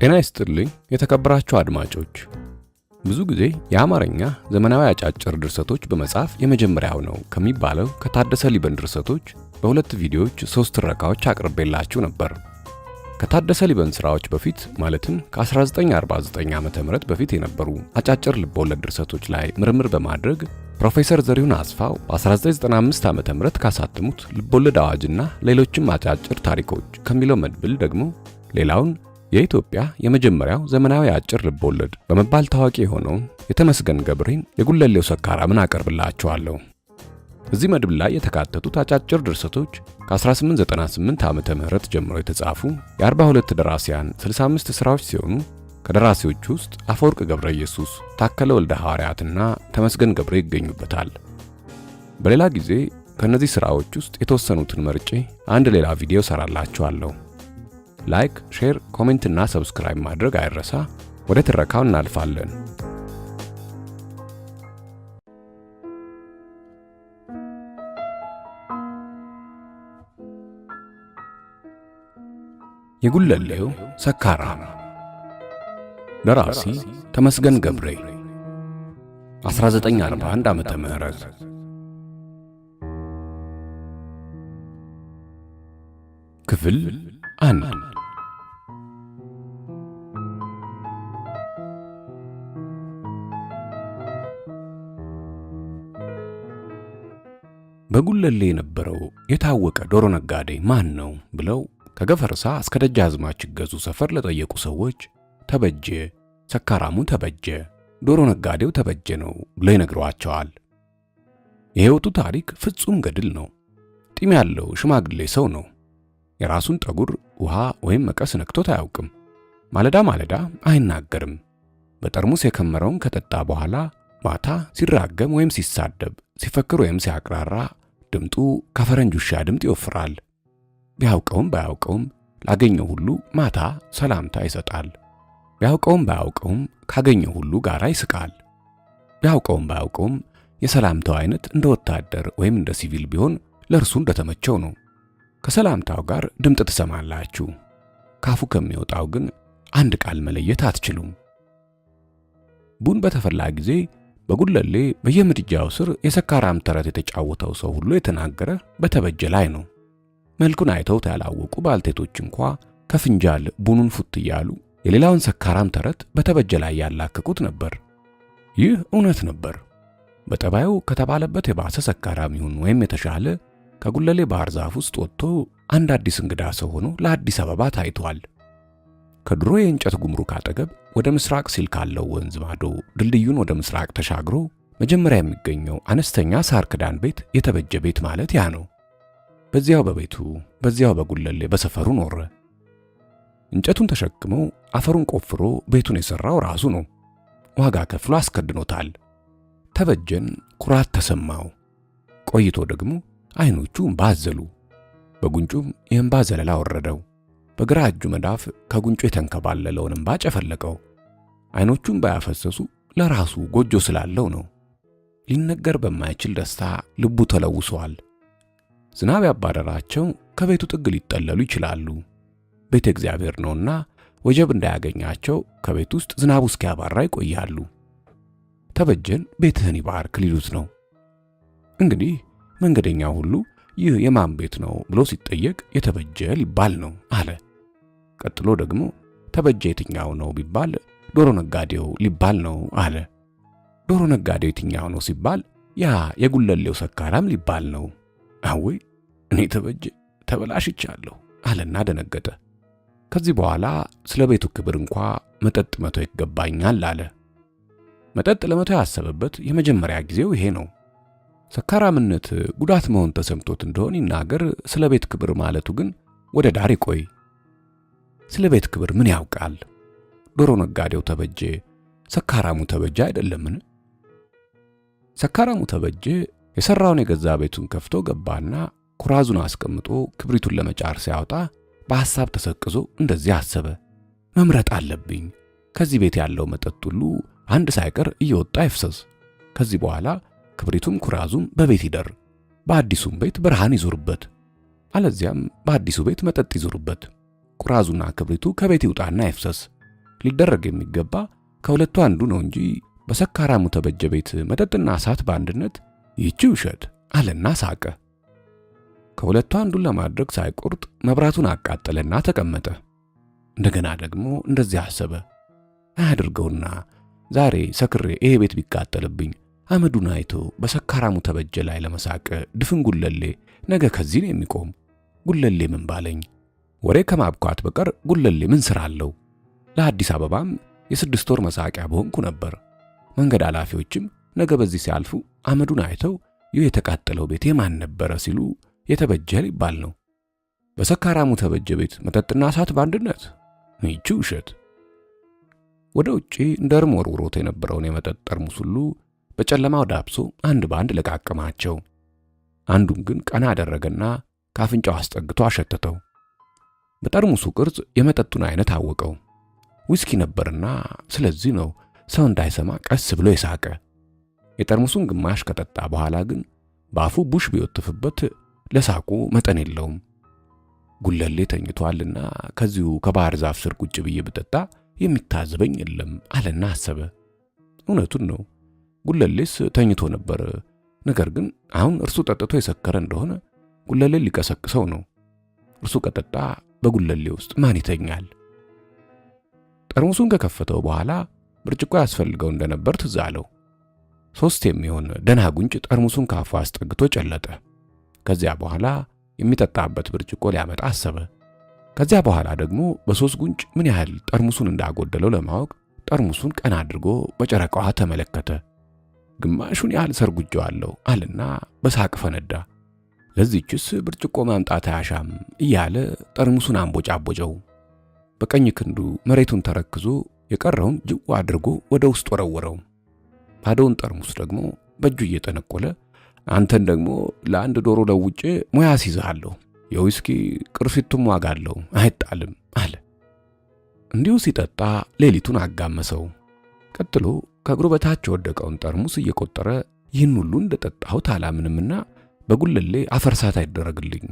ጤና ይስጥልኝ የተከበራችሁ አድማጮች። ብዙ ጊዜ የአማርኛ ዘመናዊ አጫጭር ድርሰቶች በመጻፍ የመጀመሪያው ነው ከሚባለው ከታደሰ ሊበን ድርሰቶች በሁለት ቪዲዮዎች 3 ትረካዎች አቅርቤላችሁ ነበር። ከታደሰ ሊበን ስራዎች በፊት ማለትም ከ1949 ዓ.ም በፊት የነበሩ አጫጭር ልቦለድ ድርሰቶች ላይ ምርምር በማድረግ ፕሮፌሰር ዘሪሁን አስፋው በ1995 ዓ.ም ካሳተሙት ልቦለድ አዋጅና ሌሎችም አጫጭር ታሪኮች ከሚለው መድብል ደግሞ ሌላውን የኢትዮጵያ የመጀመሪያው ዘመናዊ አጭር ልቦለድ በመባል ታዋቂ የሆነውን የተመስገን ገብሬን የጉለሌው ሰካራምን አቀርብላችኋለሁ። እዚህ መድብል ላይ የተካተቱት አጫጭር ድርሰቶች ከ1898 ዓመተ ምህረት ጀምሮ የተጻፉ የ42 ደራሲያን 65 ስራዎች ሲሆኑ ከደራሲዎቹ ውስጥ አፈወርቅ ገብረ ኢየሱስ፣ ታከለ ወልደ ሐዋርያትና ተመስገን ገብሬ ይገኙበታል። በሌላ ጊዜ ከነዚህ ስራዎች ውስጥ የተወሰኑትን መርጬ አንድ ሌላ ቪዲዮ ሰራላችኋለሁ። Like፣ share፣ comment እና subscribe ማድረግ አይረሳ። ወደ ትረካው እናልፋለን። የጉለሌው ሰካራም ደራሲ ተመስገን ገብሬ 1941 ዓመተ ምህረት። ክፍል 1። በጉለሌ የነበረው የታወቀ ዶሮ ነጋዴ ማን ነው ብለው ከገፈርሳ እስከ ደጃዝማች ይገዙ ሰፈር ለጠየቁ ሰዎች ተበጀ፣ ሰካራሙ ተበጀ፣ ዶሮ ነጋዴው ተበጀ ነው ብለው ይነግሯቸዋል። የሕይወቱ ታሪክ ፍጹም ገድል ነው። ጢም ያለው ሽማግሌ ሰው ነው። የራሱን ጠጉር ውሃ ወይም መቀስ ነክቶት አያውቅም። ማለዳ ማለዳ አይናገርም። በጠርሙስ የከመረውን ከጠጣ በኋላ ማታ ሲራገም ወይም ሲሳደብ፣ ሲፈክር ወይም ሲያቅራራ ድምጡ ከፈረንጅ ውሻ ድምጥ ይወፍራል። ቢያውቀውም ባያውቀውም ላገኘው ሁሉ ማታ ሰላምታ ይሰጣል። ቢያውቀውም ባያውቀውም ካገኘው ሁሉ ጋራ ይስቃል። ቢያውቀውም ባያውቀውም የሰላምታው አይነት እንደ ወታደር ወይም እንደ ሲቪል ቢሆን ለእርሱ እንደተመቸው ነው። ከሰላምታው ጋር ድምጥ ትሰማላችሁ። ካፉ ከሚወጣው ግን አንድ ቃል መለየት አትችሉም። ቡን በተፈላ ጊዜ በጉለሌ በየምድጃው ስር የሰካራም ተረት የተጫወተው ሰው ሁሉ የተናገረ በተበጀ ላይ ነው። መልኩን አይተውት ያላወቁ ባልቴቶች እንኳ ከፍንጃል ቡኑን ፉት እያሉ የሌላውን ሰካራም ተረት በተበጀ ላይ ያላክኩት ነበር። ይህ እውነት ነበር። በጠባዩ ከተባለበት የባሰ ሰካራም ይሁን ወይም የተሻለ ከጉለሌ ባህር ዛፍ ውስጥ ወጥቶ አንድ አዲስ እንግዳ ሰው ሆኖ ለአዲስ አበባ ታይቷል። ከድሮ የእንጨት ጉምሩክ አጠገብ ወደ ምስራቅ ሲል ካለው ወንዝ ማዶ ድልድዩን ወደ ምስራቅ ተሻግሮ መጀመሪያ የሚገኘው አነስተኛ ሳር ክዳን ቤት የተበጀ ቤት ማለት ያ ነው። በዚያው በቤቱ በዚያው በጉለሌ በሰፈሩ ኖረ። እንጨቱን ተሸክሞ አፈሩን ቆፍሮ ቤቱን የሰራው ራሱ ነው። ዋጋ ከፍሎ አስከድኖታል። ተበጀን ኩራት ተሰማው። ቆይቶ ደግሞ አይኖቹ እምባ አዘሉ። በጉንጩም የእምባ ዘለላ ወረደው። በግራ እጁ መዳፍ ከጉንጩ የተንከባለለውን እምባ ጨፈለቀው። አይኖቹም ባያፈሰሱ ለራሱ ጎጆ ስላለው ነው። ሊነገር በማይችል ደስታ ልቡ ተለውሷል። ዝናብ ያባረራቸው ከቤቱ ጥግ ሊጠለሉ ይችላሉ። ቤተ እግዚአብሔር ነውና ወጀብ እንዳያገኛቸው ከቤት ውስጥ ዝናቡ እስኪያባራ ይቆያሉ። ተበጀን ቤትህን ይባርክ ሊሉት ነው። እንግዲህ መንገደኛ ሁሉ ይህ የማን ቤት ነው ብሎ ሲጠየቅ የተበጀ ሊባል ነው አለ። ቀጥሎ ደግሞ ተበጀ የትኛው ነው ቢባል ዶሮ ነጋዴው ሊባል ነው አለ። ዶሮ ነጋዴው የትኛው ነው ሲባል ያ የጉለሌው ሰካራም ሊባል ነው። አወይ እኔ ተበጀ ተበላሽቻለሁ አለና ደነገጠ። ከዚህ በኋላ ስለ ቤቱ ክብር እንኳ መጠጥ መተው ይገባኛል አለ። መጠጥ ለመተው ያሰበበት የመጀመሪያ ጊዜው ይሄ ነው። ሰካራምነት ጉዳት መሆን ተሰምቶት እንደሆን ይናገር፣ ስለ ቤት ክብር ማለቱ ግን ወደ ዳር ይቆይ። ስለ ቤት ክብር ምን ያውቃል? ዶሮ ነጋዴው ተበጀ ሰካራሙ ተበጀ አይደለምን? ሰካራሙ ተበጀ የሰራውን የገዛ ቤቱን ከፍቶ ገባና ኩራዙን አስቀምጦ ክብሪቱን ለመጫር ሲያወጣ በሐሳብ ተሰቅዞ እንደዚህ አሰበ። መምረጥ አለብኝ። ከዚህ ቤት ያለው መጠጥ ሁሉ አንድ ሳይቀር እየወጣ ይፍሰስ። ከዚህ በኋላ ክብሪቱም ኩራዙም በቤት ይደር፣ በአዲሱም ቤት ብርሃን ይዙርበት፣ አለዚያም በአዲሱ ቤት መጠጥ ይዙርበት። ኩራዙና ክብሪቱ ከቤት ይውጣና ይፍሰስ። ሊደረግ የሚገባ ከሁለቱ አንዱ ነው እንጂ በሰካራሙ ተበጀ ቤት መጠጥና እሳት በአንድነት፣ ይህቺ ውሸት አለና ሳቀ። ከሁለቱ አንዱን ለማድረግ ሳይቆርጥ መብራቱን አቃጠለና ተቀመጠ። እንደገና ደግሞ እንደዚህ አሰበ። አያድርገውና ዛሬ ሰክሬ ይሄ ቤት ቢቃጠልብኝ አመዱን አይቶ በሰካራሙ ተበጀ ላይ ለመሳቅ ድፍን ጉለሌ ነገ ከዚህ ነው የሚቆም። ጉለሌ ምን ባለኝ? ወሬ ከማብኳት በቀር ጉለሌ ምን ስራ አለው? ለአዲስ አበባም የ6 ወር መሳቂያ በሆንኩ ነበር። መንገድ ኃላፊዎችም ነገ በዚህ ሲያልፉ አመዱን አይተው ይህ የተቃጠለው ቤት የማን ነበረ ሲሉ የተበጀ ሊባል ነው። በሰካራሙ ተበጀ ቤት መጠጥና እሳት በአንድነት፣ ይቺ ውሸት። ወደ ውጪ እንደ እርም ወርውሮት የነበረውን የመጠጥ ጠርሙስ ሁሉ በጨለማው ዳብሶ አንድ በአንድ ለቃቀማቸው። አንዱን ግን ቀና አደረገና ካፍንጫው አስጠግቶ አሸተተው። በጠርሙሱ ቅርጽ የመጠጡን አይነት አወቀው። ዊስኪ ነበርና ስለዚህ ነው ሰው እንዳይሰማ ቀስ ብሎ የሳቀ። የጠርሙሱን ግማሽ ከጠጣ በኋላ ግን በአፉ ቡሽ ቢወትፍበት ለሳቁ መጠን የለውም። ጉለሌ ተኝቷልና ከዚሁ ከባህር ዛፍ ስር ቁጭ ብዬ ብጠጣ የሚታዘበኝ የለም አለና አሰበ። እውነቱን ነው። ጉለሌስ ተኝቶ ነበር። ነገር ግን አሁን እርሱ ጠጥቶ የሰከረ እንደሆነ ጉለሌ ሊቀሰቅሰው ነው። እርሱ ከጠጣ በጉለሌ ውስጥ ማን ይተኛል? ጠርሙሱን ከከፈተው በኋላ ብርጭቆ ያስፈልገው እንደነበር ትዝ አለው። ሶስት የሚሆን ደህና ጉንጭ ጠርሙሱን ካፉ አስጠግቶ ጨለጠ። ከዚያ በኋላ የሚጠጣበት ብርጭቆ ሊያመጣ አሰበ። ከዚያ በኋላ ደግሞ በሶስት ጉንጭ ምን ያህል ጠርሙሱን እንዳጎደለው ለማወቅ ጠርሙሱን ቀና አድርጎ በጨረቃዋ ተመለከተ። ግማሹን ያህል ሰርጉጄዋለሁ አለና በሳቅ ፈነዳ። ለዚህችስ ብርጭቆ ማምጣት አያሻም እያለ ጠርሙሱን አንቦጫቦጨው። በቀኝ ክንዱ መሬቱን ተረክዞ የቀረውን ጅው አድርጎ ወደ ውስጥ ወረወረው። ባዶውን ጠርሙስ ደግሞ በእጁ እየጠነቆለ አንተን ደግሞ ለአንድ ዶሮ ለውጬ ሙያ አስይዝሃለሁ፣ የዊስኪ ቅርፊቱም ዋጋ አለው አይጣልም አለ። እንዲሁ ሲጠጣ ሌሊቱን አጋመሰው። ቀጥሎ ከእግሩ በታች የወደቀውን ጠርሙስ እየቆጠረ ይህን ሁሉ እንደጠጣሁት አላምንምና በጉለሌ አፈርሳት አይደረግልኝ፣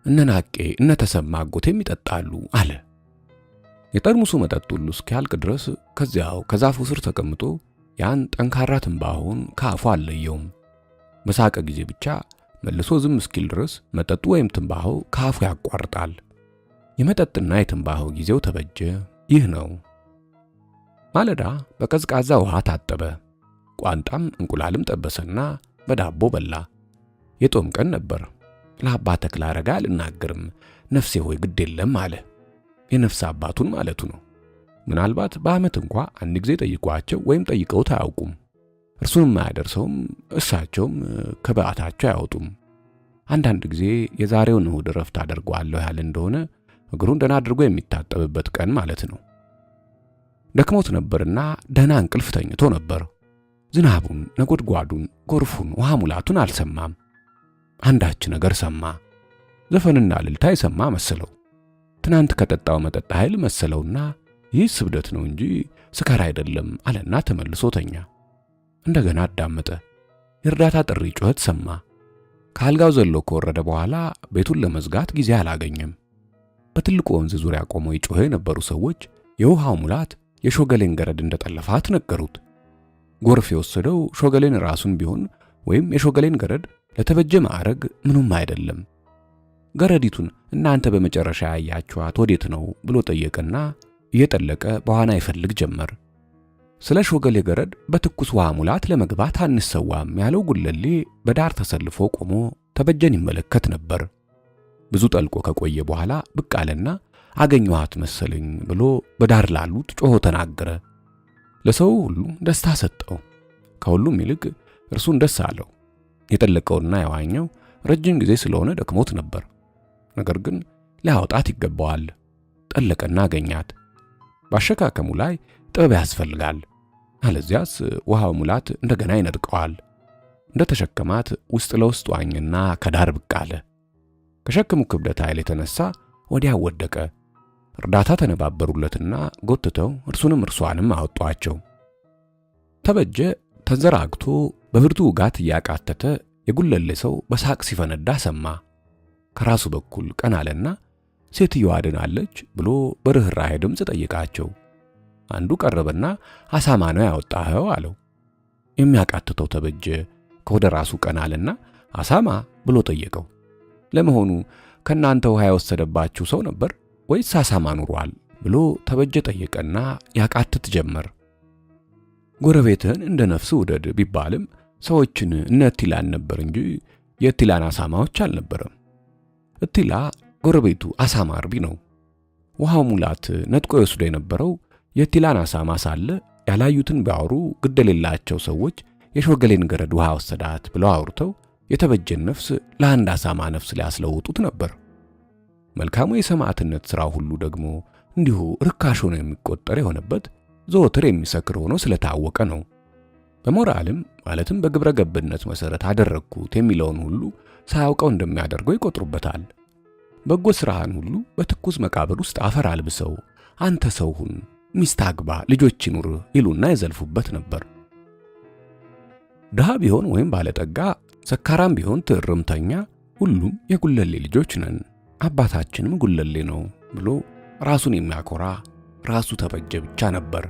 እነ ናቄ እነ ተሰማ አጎቴም ይጠጣሉ አለ። የጠርሙሱ መጠጥ ሁሉ እስኪያልቅ ድረስ ከዚያው ከዛፉ ስር ተቀምጦ ያን ጠንካራ ትንባሆን ከአፉ አልለየውም። በሳቀ ጊዜ ብቻ መልሶ ዝም እስኪል ድረስ መጠጡ ወይም ትንባሆ ከአፉ ያቋርጣል። የመጠጥና የትንባሆ ጊዜው ተበጀ። ይህ ነው። ማለዳ በቀዝቃዛ ውሃ ታጠበ። ቋንጣም እንቁላልም ጠበሰና በዳቦ በላ። የጦም ቀን ነበር። ለአባ ተክለ አረጋ አልናገርም፣ ነፍሴ ሆይ ግድ የለም አለ። የነፍስ አባቱን ማለቱ ነው። ምናልባት በዓመት እንኳ አንድ ጊዜ ጠይቋቸው ወይም ጠይቀውት አያውቁም። እርሱንም አያደርሰውም፣ እሳቸውም ከበዓታቸው አያወጡም። አንዳንድ ጊዜ የዛሬውን እሁድ እረፍት አደርገዋለሁ ያለ እንደሆነ እግሩን ደህና አድርጎ የሚታጠብበት ቀን ማለት ነው። ደክሞት ነበርና ደህና እንቅልፍ ተኝቶ ነበር። ዝናቡን፣ ነጎድጓዱን፣ ጎርፉን፣ ውሃ ሙላቱን አልሰማም። አንዳች ነገር ሰማ። ዘፈንና እልልታ የሰማ መሰለው። ትናንት ከጠጣው መጠጥ ኃይል መሰለውና ይህ ስብደት ነው እንጂ ስካር አይደለም አለና ተመልሶ ተኛ። እንደገና አዳመጠ። የእርዳታ ጥሪ ጩኸት ሰማ። ከአልጋው ዘሎ ከወረደ በኋላ ቤቱን ለመዝጋት ጊዜ አላገኘም። በትልቁ ወንዝ ዙሪያ ቆመው ይጮኸ የነበሩ ሰዎች የውሃው ሙላት የሾገሌን ገረድ እንደጠለፋት ነገሩት። ጎርፍ የወሰደው ሾገሌን ራሱን ቢሆን ወይም የሾገሌን ገረድ ለተበጀ ማዕረግ ምኑም አይደለም። ገረዲቱን እናንተ በመጨረሻ ያያችኋት ወዴት ነው ብሎ ጠየቀና እየጠለቀ በዋና ይፈልግ ጀመር። ስለ ሾገሌ ገረድ በትኩስ ውሃ ሙላት ለመግባት አንሰዋም ያለው ጉለሌ በዳር ተሰልፎ ቆሞ ተበጀን ይመለከት ነበር። ብዙ ጠልቆ ከቆየ በኋላ ብቅ አለና አገኘኋት መሰለኝ ብሎ በዳር ላሉት ጮሆ ተናገረ። ለሰው ሁሉ ደስታ ሰጠው። ከሁሉም ይልቅ እርሱን ደስ አለው። የጠለቀውና የዋኘው ረጅም ጊዜ ስለሆነ ደክሞት ነበር። ነገር ግን ሊያወጣት ይገባዋል። ጠለቀና አገኛት። ባሸካከሙ ላይ ጥበብ ያስፈልጋል። አለዚያስ ውሃው ሙላት እንደገና ይነጥቀዋል። እንደተሸከማት ውስጥ ለውስጥ ዋኝና ከዳር ብቅ አለ። ከሸክሙ ክብደት ኃይል የተነሳ ወዲያ ወደቀ። እርዳታ ተነባበሩለትና ጎትተው እርሱንም እርሷንም አወጧቸው። ተበጀ ተንዘራግቶ በብርቱ ውጋት እያቃተተ የጉለሌ ሰው በሳቅ ሲፈነዳ ሰማ። ከራሱ በኩል ቀና አለና ሴትዮዋ ድናለች ብሎ በርህራሄ ድምፅ ጠየቃቸው። አንዱ ቀረበና አሳማ ነው ያወጣኸው አለው። የሚያቃትተው ተበጀ ከወደ ራሱ ቀና አለና አሳማ ብሎ ጠየቀው። ለመሆኑ ከእናንተ ውሃ የወሰደባችሁ ሰው ነበር ወይስ አሳማ ኑሯል ብሎ ተበጀ ጠየቀና ያቃትት ጀመር። ጎረቤትህን እንደ ነፍስ ውደድ ቢባልም ሰዎችን እነ እቲላን ነበር እንጂ የእቲላን አሳማዎች አልነበረም። እቲላ ጎረቤቱ አሳማ አርቢ ነው። ውሃው ሙላት ነጥቆ ይወስዶ የነበረው የእቲላን አሳማ ሳለ ያላዩትን ቢያወሩ ግድ የሌላቸው ሰዎች የሾገሌን ገረድ ውሃ ወሰዳት ብለው አውርተው የተበጀን ነፍስ ለአንድ አሳማ ነፍስ ሊያስለውጡት ነበር። መልካሙ የሰማዕትነት ሥራ ሁሉ ደግሞ እንዲሁ ርካሽ ሆኖ የሚቆጠር የሆነበት ዘወትር የሚሰክር ሆኖ ስለታወቀ ነው። በሞራልም ማለትም በግብረ ገብነት መሰረት አደረግኩት የሚለውን ሁሉ ሳያውቀው እንደሚያደርገው ይቆጥሩበታል። በጎ ስራህን ሁሉ በትኩስ መቃብር ውስጥ አፈር አልብሰው አንተ ሰው ሁን፣ ሚስት አግባ፣ ልጆች ይኑርህ ይሉና ይዘልፉበት ነበር። ድሃ ቢሆን ወይም ባለጠጋ፣ ሰካራም ቢሆን ትርምተኛ፣ ሁሉም የጉለሌ ልጆች ነን፣ አባታችንም ጉለሌ ነው ብሎ ራሱን የሚያኮራ ራሱ ተበጀ ብቻ ነበር።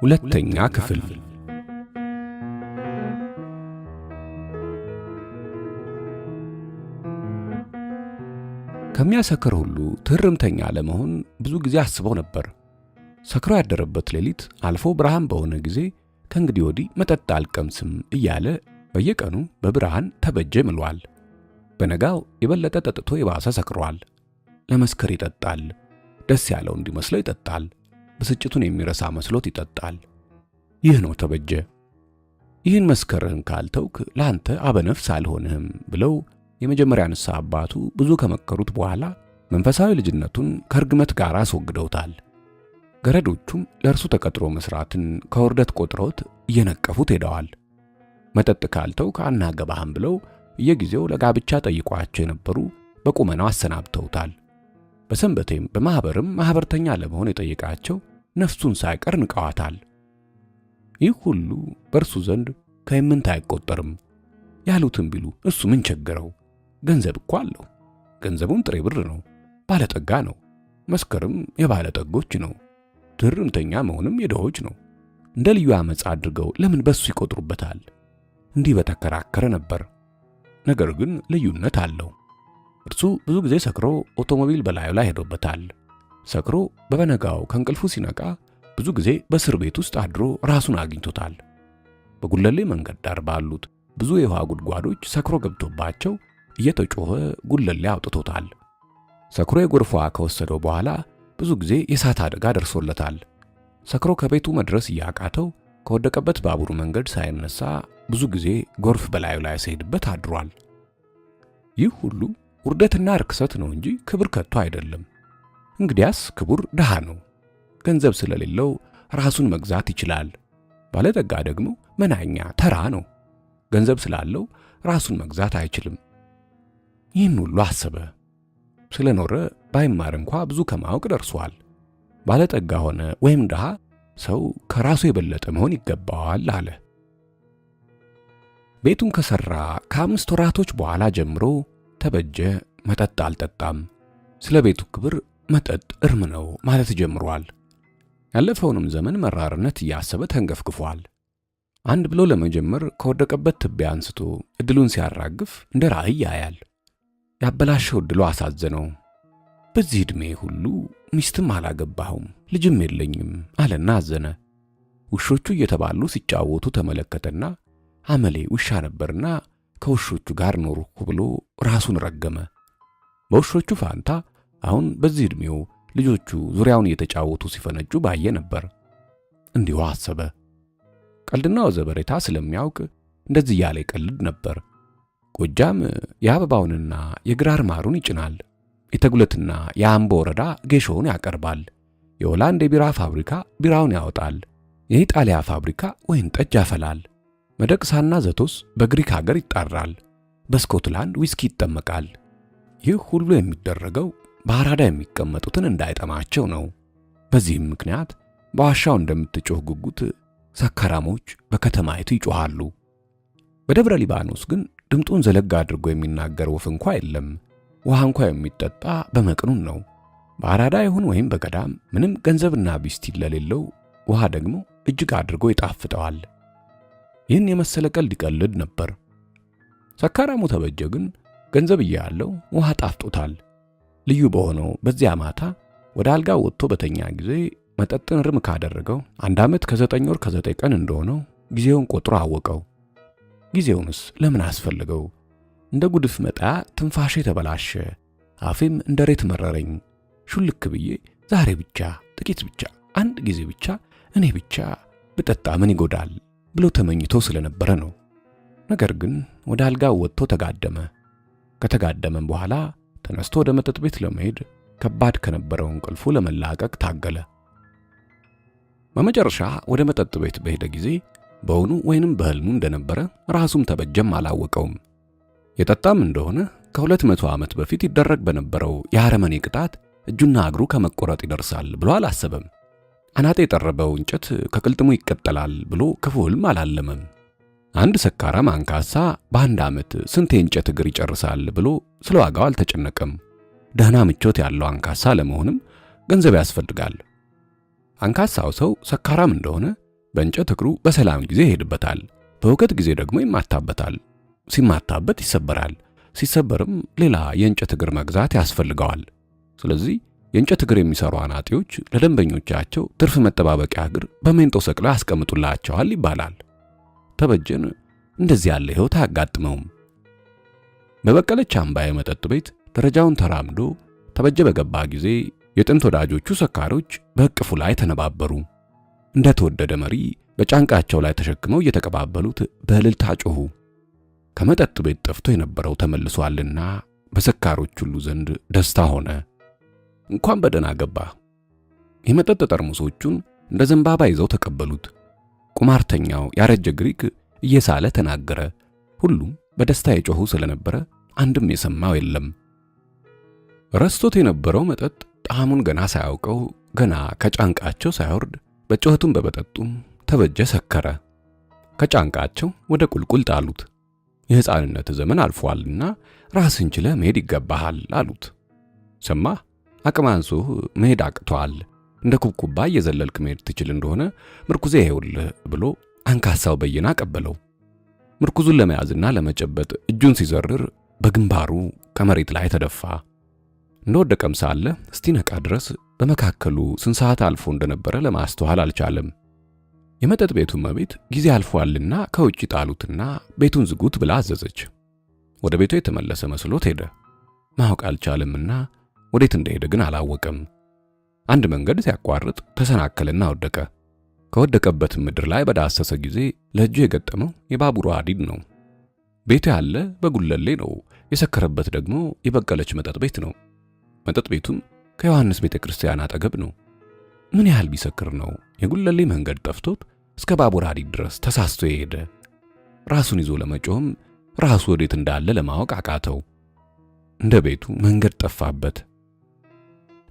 ሁለተኛ ክፍል። ከሚያሰክር ሁሉ ትርምተኛ ለመሆን ብዙ ጊዜ አስበው ነበር። ሰክሮ ያደረበት ሌሊት አልፎ ብርሃን በሆነ ጊዜ ከእንግዲህ ወዲህ መጠጥ አልቀምስም እያለ በየቀኑ በብርሃን ተበጀ ምሏል። በነጋው የበለጠ ጠጥቶ የባሰ ሰክሯል። ለመስከር ይጠጣል። ደስ ያለው እንዲመስለው ይጠጣል። ብስጭቱን የሚረሳ መስሎት ይጠጣል። ይህ ነው ተበጀ። ይህን መስከርህን ካልተውክ ለአንተ አበነፍስ አልሆንህም ብለው የመጀመሪያ ንስሐ አባቱ ብዙ ከመከሩት በኋላ መንፈሳዊ ልጅነቱን ከእርግመት ጋር አስወግደውታል። ገረዶቹም ለእርሱ ተቀጥሮ መስራትን ከውርደት ቆጥረውት እየነቀፉት ሄደዋል። መጠጥ ካልተውክ አናገባህም ብለው እየጊዜው ለጋብቻ ጠይቋቸው የነበሩ በቁመናው አሰናብተውታል። በሰንበቴም በማኅበርም ማኅበርተኛ ለመሆን የጠየቃቸው ነፍሱን ሳይቀር ንቀዋታል። ይህ ሁሉ በእርሱ ዘንድ ከየምንት አይቆጠርም። ያሉትም ቢሉ እሱ ምን ቸገረው? ገንዘብ እኮ አለው። ገንዘቡም ጥሬ ብር ነው። ባለጠጋ ነው። መስከርም የባለጠጎች ነው። ትርምተኛ መሆንም የድሆች ነው። እንደ ልዩ ዓመፅ አድርገው ለምን በሱ ይቆጥሩበታል? እንዲህ በተከራከረ ነበር። ነገር ግን ልዩነት አለው። እርሱ ብዙ ጊዜ ሰክሮ ኦቶሞቢል በላዩ ላይ ሄዶበታል። ሰክሮ በበነጋው ከእንቅልፉ ሲነቃ ብዙ ጊዜ በእስር ቤት ውስጥ አድሮ ራሱን አግኝቶታል። በጉለሌ መንገድ ዳር ባሉት ብዙ የውሃ ጉድጓዶች ሰክሮ ገብቶባቸው እየተጮኸ ጉለሌ አውጥቶታል። ሰክሮ የጎርፍ ውሃ ከወሰደው በኋላ ብዙ ጊዜ የእሳት አደጋ ደርሶለታል። ሰክሮ ከቤቱ መድረስ እያቃተው ከወደቀበት ባቡር መንገድ ሳይነሳ ብዙ ጊዜ ጎርፍ በላዩ ላይ ሲሄድበት አድሯል። ይህ ሁሉ ውርደትና ርክሰት ነው እንጂ ክብር ከቶ አይደለም። እንግዲያስ ክቡር ድሃ ነው። ገንዘብ ስለሌለው ራሱን መግዛት ይችላል። ባለጠጋ ደግሞ መናኛ ተራ ነው። ገንዘብ ስላለው ራሱን መግዛት አይችልም። ይህን ሁሉ አሰበ። ስለኖረ ባይማር እንኳ ብዙ ከማወቅ ደርሷል። ባለጠጋ ሆነ ወይም ድሃ ሰው ከራሱ የበለጠ መሆን ይገባዋል አለ። ቤቱን ከሰራ ከ5 ወራቶች በኋላ ጀምሮ ተበጀ መጠጥ አልጠጣም። ስለ ቤቱ ክብር መጠጥ እርም ነው ማለት ጀምሯል። ያለፈውንም ዘመን መራርነት እያሰበ ተንገፍግፏል። አንድ ብሎ ለመጀመር ከወደቀበት ትቢያ አንስቶ እድሉን ሲያራግፍ እንደ ራእይ ያያል። ያበላሸው እድሉ አሳዘነው። በዚህ ዕድሜ ሁሉ ሚስትም አላገባሁም ልጅም የለኝም አለና አዘነ። ውሾቹ እየተባሉ ሲጫወቱ ተመለከተና አመሌ ውሻ ነበርና ከውሾቹ ጋር ኖርኩ ብሎ ራሱን ረገመ። በውሾቹ ፋንታ አሁን በዚህ ዕድሜው ልጆቹ ዙሪያውን እየተጫወቱ ሲፈነጩ ባየ ነበር። እንዲሁ አሰበ። ቀልድና ወዘበሬታ ስለሚያውቅ እንደዚህ እያለ ይቀልድ ነበር። ጎጃም የአበባውንና የግራር ማሩን ይጭናል። የተጉለትና የአምቦ ወረዳ ጌሾውን ያቀርባል። የሆላንድ የቢራ ፋብሪካ ቢራውን ያወጣል። የኢጣሊያ ፋብሪካ ወይን ጠጅ ያፈላል። መደቅሳና ዘቶስ በግሪክ ሀገር ይጣራል። በስኮትላንድ ዊስኪ ይጠመቃል። ይህ ሁሉ የሚደረገው በአራዳ የሚቀመጡትን እንዳይጠማቸው ነው። በዚህም ምክንያት በዋሻው እንደምትጮህ ጉጉት ሰካራሞች በከተማይቱ ይጮሃሉ። በደብረ ሊባኖስ ግን ድምጡን ዘለግ አድርጎ የሚናገር ወፍ እንኳ የለም። ውሃ እንኳ የሚጠጣ በመቅኑን ነው። በአራዳ ይሁን ወይም በገዳም ምንም ገንዘብና ቢስቲን ለሌለው ውሃ ደግሞ እጅግ አድርጎ ይጣፍጠዋል። ይህን የመሰለ ቀልድ ይቀልድ ነበር። ሰካራሙ ተበጀ ግን ገንዘብ እያለው ውሃ ጣፍጦታል። ልዩ በሆነው በዚያ ማታ ወደ አልጋ ወጥቶ በተኛ ጊዜ መጠጥን ርም ካደረገው 1 ዓመት ከ9 ወር ከ9 ቀን እንደሆነው ጊዜውን ቆጥሮ አወቀው። ጊዜውንስ ለምን አስፈልገው? እንደ ጉድፍ መጣያ ትንፋሼ ተበላሸ፣ አፌም እንደ ሬት መረረኝ። ሹልክ ብዬ ዛሬ ብቻ ጥቂት ብቻ አንድ ጊዜ ብቻ እኔ ብቻ ብጠጣ ምን ይጎዳል ብሎ ተመኝቶ ስለነበረ ነው። ነገር ግን ወደ አልጋው ወጥቶ ተጋደመ። ከተጋደመም በኋላ ተነስቶ ወደ መጠጥ ቤት ለመሄድ ከባድ ከነበረው እንቅልፉ ለመላቀቅ ታገለ። በመጨረሻ ወደ መጠጥ ቤት በሄደ ጊዜ በውኑ ወይንም በህልሙ እንደነበረ ራሱም ተበጀም አላወቀውም። የጠጣም እንደሆነ ከ200 ዓመት በፊት ይደረግ በነበረው የአረመኔ ቅጣት እጁና እግሩ ከመቆረጥ ይደርሳል ብሎ አላሰበም። አናጤ የጠረበው እንጨት ከቅልጥሙ ይቀጠላል ብሎ ክፉ ህልም አላለመም። አንድ ሰካራም አንካሳ በአንድ ዓመት ስንት የእንጨት እግር ይጨርሳል ብሎ ስለ ዋጋው አልተጨነቀም። ደህና ምቾት ያለው አንካሳ ለመሆንም ገንዘብ ያስፈልጋል። አንካሳው ሰው ሰካራም እንደሆነ በእንጨት እግሩ በሰላም ጊዜ ይሄድበታል፣ በሁከት ጊዜ ደግሞ ይማታበታል። ሲማታበት ይሰበራል። ሲሰበርም ሌላ የእንጨት እግር መግዛት ያስፈልገዋል። ስለዚህ የእንጨት እግር የሚሰሩ አናጢዎች ለደንበኞቻቸው ትርፍ መጠባበቂያ እግር በሜንጦ ሰቅለው ያስቀምጡላቸዋል ይባላል። ተበጀን እንደዚህ ያለ ሕይወት አያጋጥመውም። በበቀለች አምባ የመጠጥ ቤት ደረጃውን ተራምዶ ተበጀ በገባ ጊዜ የጥንት ወዳጆቹ ሰካሮች በእቅፉ ላይ ተነባበሩ። እንደተወደደ መሪ በጫንቃቸው ላይ ተሸክመው እየተቀባበሉት በእልልታ ጮኹ። ከመጠጥ ቤት ጠፍቶ የነበረው ተመልሷልና በሰካሮች ሁሉ ዘንድ ደስታ ሆነ። እንኳን በደህና ገባ። የመጠጥ ጠርሙሶቹን እንደ ዘንባባ ይዘው ተቀበሉት። ቁማርተኛው ያረጀ ግሪክ እየሳለ ተናገረ። ሁሉም በደስታ የጮኹ ስለነበረ አንድም የሰማው የለም። ረስቶት የነበረው መጠጥ ጣዕሙን ገና ሳያውቀው ገና ከጫንቃቸው ሳይወርድ በጩኸቱም በመጠጡም ተበጀ ሰከረ። ከጫንቃቸው ወደ ቁልቁል ጣሉት። የሕፃንነት ዘመን አልፏልና ራስን ችለህ መሄድ ይገባሃል አሉት። ሰማህ፣ አቅም አንሶህ መሄድ አቅቶሃል። እንደ ኩብኩባ እየዘለልክ መሄድ ትችል እንደሆነ ምርኩዜ ይኸውልህ ብሎ አንካሳው በየነ አቀበለው። ምርኩዙን ለመያዝና ለመጨበጥ እጁን ሲዘርር በግንባሩ ከመሬት ላይ ተደፋ። እንደወደቀም ሳለ እስቲነቃ ድረስ በመካከሉ ስንት ሰዓት አልፎ እንደነበረ ለማስተዋል አልቻለም። የመጠጥ ቤቱ እመቤት ጊዜ አልፏልና ከውጭ ጣሉትና ቤቱን ዝጉት ብላ አዘዘች። ወደ ቤቱ የተመለሰ መስሎት ሄደ። ማወቅ አልቻለምና ወዴት እንደሄደ ግን አላወቀም። አንድ መንገድ ሲያቋርጥ ተሰናከለና ወደቀ። ከወደቀበት ምድር ላይ በዳሰሰ ጊዜ ለእጁ የገጠመው የባቡሩ ሐዲድ ነው። ቤቱ ያለ በጉለሌ ነው። የሰከረበት ደግሞ የበቀለች መጠጥ ቤት ነው። መጠጥ ቤቱም ከዮሐንስ ቤተክርስቲያን አጠገብ ነው። ምን ያህል ቢሰክር ነው የጉለሌ መንገድ ጠፍቶት እስከ ባቡር ሐዲድ ድረስ ተሳስቶ የሄደ? ራሱን ይዞ ለመጮህም ራሱ ወዴት እንዳለ ለማወቅ አቃተው። እንደ ቤቱ መንገድ ጠፋበት።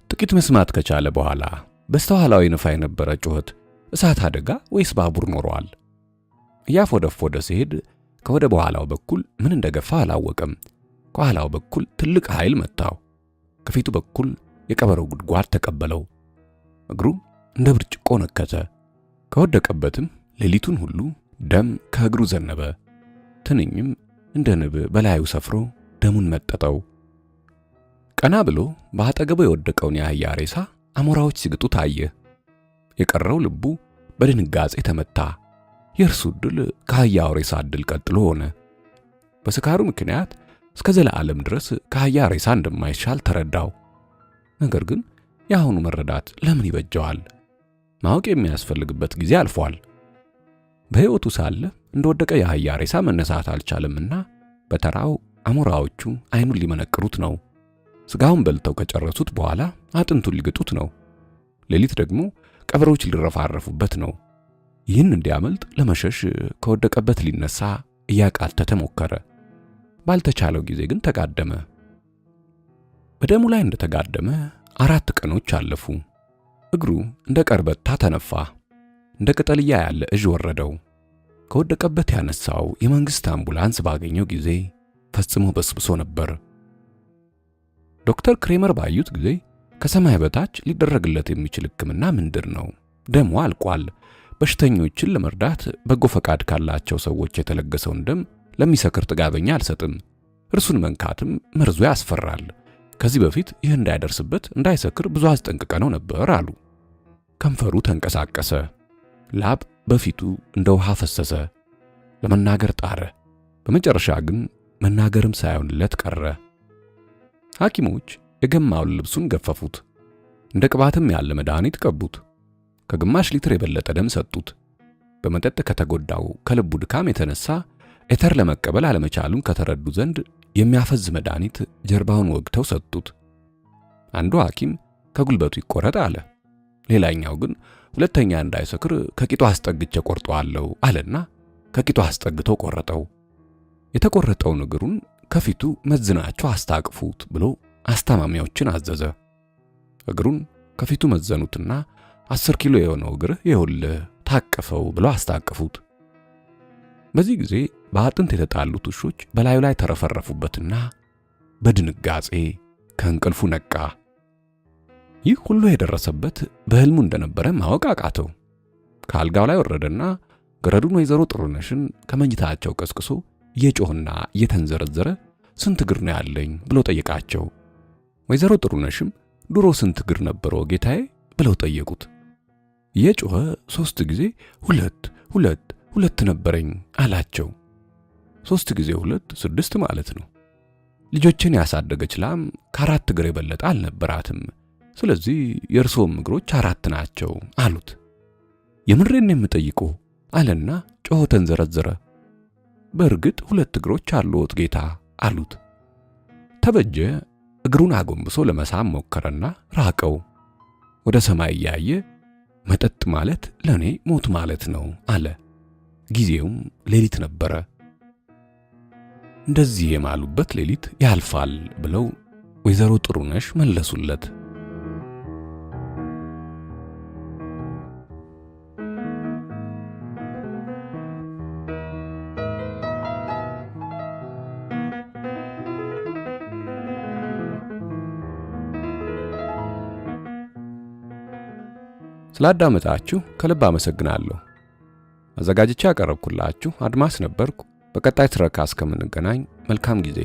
ጥቂት መስማት ከቻለ በኋላ በስተኋላው ይነፋ የነበረ ጩኸት እሳት አደጋ ወይስ ባቡር ኖረዋል? እያፎደፎደ ሲሄድ ከወደ በኋላው በኩል ምን እንደገፋ አላወቀም። ከኋላው በኩል ትልቅ ኃይል መታው። ከፊቱ በኩል የቀበረው ጉድጓድ ተቀበለው። እግሩ እንደ ብርጭቆ ነከተ። ከወደቀበትም ሌሊቱን ሁሉ ደም ከእግሩ ዘነበ። ትንኝም እንደ ንብ በላዩ ሰፍሮ ደሙን መጠጠው። ቀና ብሎ በአጠገቡ የወደቀውን የአህያ ሬሳ አሞራዎች ሲግጡ ታየ። የቀረው ልቡ በድንጋጼ ተመታ። የእርሱ ዕድል ከአህያው ሬሳ ዕድል ቀጥሎ ሆነ። በስካሩ ምክንያት እስከ ዘላለም ድረስ ከአህያ ሬሳ እንደማይሻል ተረዳው። ነገር ግን የአሁኑ መረዳት ለምን ይበጀዋል? ማወቅ የሚያስፈልግበት ጊዜ አልፏል። በሕይወቱ ሳለ እንደወደቀ የአህያ ሬሳ መነሳት አልቻለምና በተራው አሞራዎቹ አይኑን ሊመነቅሩት ነው። ስጋውን በልተው ከጨረሱት በኋላ አጥንቱን ሊግጡት ነው። ሌሊት ደግሞ ቀበሮች ሊረፋረፉበት ነው። ይህን እንዲያመልጥ ለመሸሽ ከወደቀበት ሊነሳ እያቃተተ ሞከረ። ባልተቻለው ጊዜ ግን ተጋደመ። በደሙ ላይ እንደተጋደመ 4 ቀኖች አለፉ። እግሩ እንደ ቀርበታ ተነፋ። እንደ ቅጠልያ ያለ እዥ ወረደው። ከወደቀበት ያነሳው የመንግስት አምቡላንስ ባገኘው ጊዜ ፈጽሞ በስብሶ ነበር። ዶክተር ክሬመር ባዩት ጊዜ ከሰማይ በታች ሊደረግለት የሚችል ሕክምና ምንድር ነው? ደሙ አልቋል። በሽተኞችን ለመርዳት በጎ ፈቃድ ካላቸው ሰዎች የተለገሰውን ደም ለሚሰክር ጥጋበኛ አልሰጥም። እርሱን መንካትም መርዙ ያስፈራል። ከዚህ በፊት ይህ እንዳይደርስበት እንዳይሰክር ብዙ አስጠንቅቀነው ነበር አሉ። ከንፈሩ ተንቀሳቀሰ። ላብ በፊቱ እንደ ውሃ ፈሰሰ። ለመናገር ጣረ። በመጨረሻ ግን መናገርም ሳይሆንለት ቀረ። ሐኪሞች የገማውን ልብሱን ገፈፉት። እንደ ቅባትም ያለ መድኃኒት ቀቡት። ከግማሽ ሊትር የበለጠ ደም ሰጡት። በመጠጥ ከተጎዳው ከልቡ ድካም የተነሳ ኤተር ለመቀበል አለመቻሉን ከተረዱ ዘንድ የሚያፈዝ መድኃኒት ጀርባውን ወግተው ሰጡት። አንዱ ሐኪም ከጉልበቱ ይቆረጥ አለ። ሌላኛው ግን ሁለተኛ እንዳይሰክር ከቂጡ አስጠግቼ ቆርጠዋለሁ አለና ከቂጡ አስጠግቶ ቆረጠው። የተቆረጠውን እግሩን ከፊቱ መዝናችሁ አስታቅፉት ብሎ አስታማሚዎችን አዘዘ። እግሩን ከፊቱ መዘኑትና 10 ኪሎ የሆነው እግርህ ይኸውልህ ታቀፈው ብሎ አስታቀፉት። በዚህ ጊዜ በአጥንት የተጣሉት ውሾች በላዩ ላይ ተረፈረፉበትና በድንጋጼ ከእንቅልፉ ነቃ። ይህ ሁሉ የደረሰበት በህልሙ እንደነበረ ማወቅ አቃተው። ከአልጋው ላይ ወረደና ገረዱን ወይዘሮ ጥሩነሽን ከመኝታቸው ቀስቅሶ እየጮህና እየተንዘረዘረ ስንት እግር ነው ያለኝ ብሎ ጠየቃቸው። ወይዘሮ ጥሩነሽም ድሮ ስንት እግር ነበረው ጌታዬ ብለው ጠየቁት። እየጮኸ 3 ጊዜ 2 2 2 ነበረኝ አላቸው። 3 ጊዜ 2 6 ማለት ነው። ልጆችን ያሳደገች ላም ከ4 እግር የበለጠ አልነበራትም። ስለዚህ የእርስዎም እግሮች 4 ናቸው አሉት። የምሬን የምጠይቆ አለና ጮሆ ተንዘረዘረ። በእርግጥ 2 እግሮች አሉት ጌታ አሉት። ተበጀ እግሩን አጎንብሶ ለመሳም ሞከረና ራቀው። ወደ ሰማይ እያየ መጠጥ ማለት ለኔ ሞት ማለት ነው አለ። ጊዜውም ሌሊት ነበረ። እንደዚህ የማሉበት ሌሊት ያልፋል ብለው ወይዘሮ ጥሩነሽ መለሱለት። ስላዳመጣችሁ ከልብ አመሰግናለሁ። አዘጋጅቼ ያቀረብኩላችሁ አድማስ ነበርኩ። በቀጣይ ትረካ እስከምንገናኝ መልካም ጊዜ።